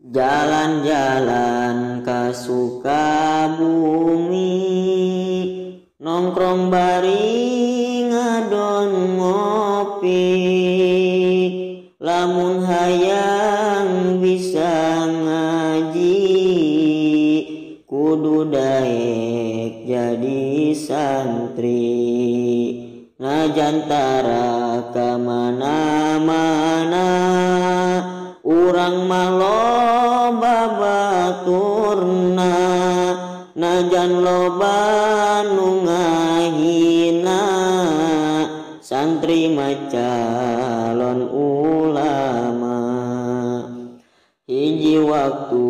Jalan-jalan ka Sukabumi, nongkrong bari ngadon ngopi. Lamun hayang bisa ngaji, kudu daek jadi santri. Najantara ka mana-mana, urang mah loba baturna. Najan loba nu ngahina, santri mah calon ulama. Hiji waktu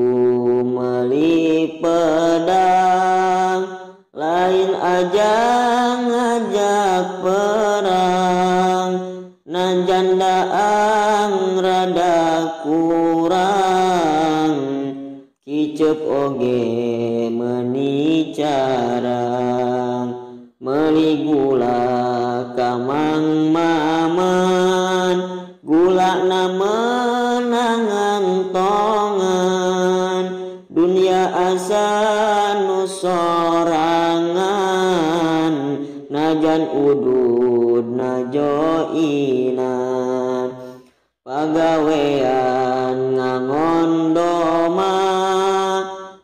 meuli pedang, lain aja ngajak perang. Najan daang rada kurang, kicep oge meuni carang. Meuli gula ka Mang Maman, gula na menangan tongan. Dunia asa nu sorangan, najan udud najoinan. Pagawean ngangon doma,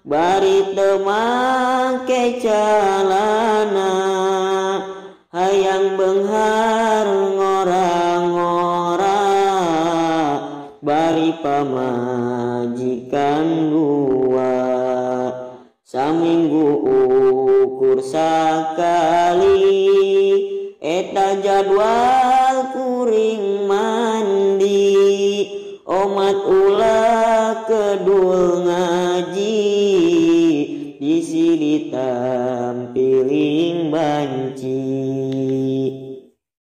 bari teu make calana. Hayang beunghar ngora-ngora, bari pamajikan dua. Saminggu ukur sakali, eta jadwal kuring mandi. Omat ulah kedul ngaji, bisi ditampiling banci.